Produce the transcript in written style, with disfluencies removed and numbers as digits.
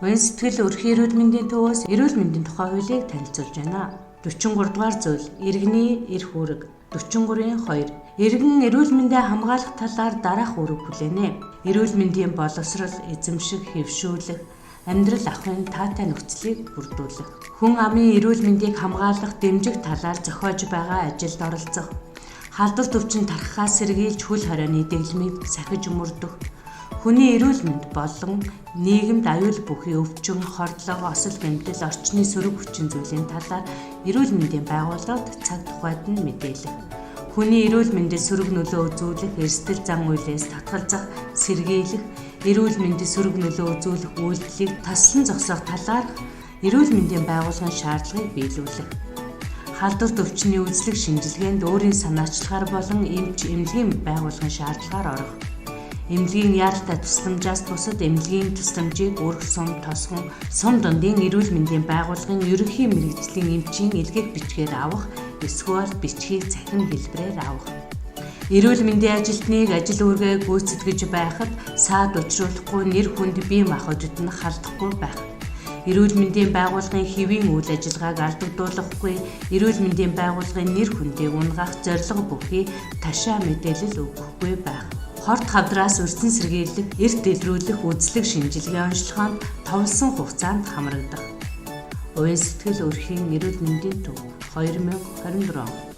Уян сэтгэл өрхийн эрүүл мэндийн төвөөс эрүүл мэндийн тухай хуулийг танилцуулж байна. 43 дугаар зүйл иргэний эрх үүрэг. 43-ын 2. Иргэн эрүүл мэндээ хамгаалах талаар дараах үүрэг хүлээнэ. Эрүүл мэндийн боловсрол, эзэмших, хэвшүүлэх, амьдрал авахын таатай нөхцөлийг бүрдүүлэх. Хүн амын эрүүл мэндийг хамгаалах, дэмжих талаар зохиож байгаа ажилд оролцох. Халдвар төвчин тархахаас сэргийлж хөл хорионы дэглэмийг сахиж мөрдөх. Хүний эрүүл мэнд болон нийгэмд аюул бүхий өвчин, хордлого, осол гэмтэл, орчны сөрөг хүчин зүйлийн талаар эрүүл мэндийн байгууллагад цаг тухайд нь мэдээлэх. Хүний эрүүл мэндэд сөрөг нөлөө үзүүлэх эрсдэл зан үйлээс татгалзах, сэргийлэх, эрүүл мэндэд сөрөг нөлөө үзүүлэх үйлдэлийг таслан зогсоох талаарх эрүүл мэндийн байгууллагын шаардлагыг биелүүлэх. Халдвар төвчний үзлэг шинжилгээнд өөрийн санаачлагаар болон эмч эмнэлгийн байгууллагын шаардлагаар орох. Эмнэлгийн яаралтай тусламжаас бусад эмнэлгийн тусламжийг өрх сум, тосгон, сум дундын эрүүл мэндийн байгууллагын ерөнхий мэргэжлийн эмчийн илгээх бичгээр авах эсвэл бичгийг цахим хэлбэрээр авах. Эрүүл мэндийн ажилтныг ажил үүргээ гүйцэтгэж байхад саад учруулахгүй, нэр хүнд бие махбодод нь халдахгүй байх. Эрүүл мэндийн байгууллагын хэвийн үйл ажиллагааг алдагдуулахгүй, эрүүл мэндийн байгууллагын нэр хүндийг унгаах зорилго бүхий ташаа мэдээлэл өгөхгүй байх. Хорт хавдраас өрсөн сэргийлэх, эрт дэлрүүлэх үзлэг шинжилгээ онцлогоонд товлсон хугацаанд хамрагдах. Уян сэтгэл өрхийн эрүүл мэндийн төв 2024 он.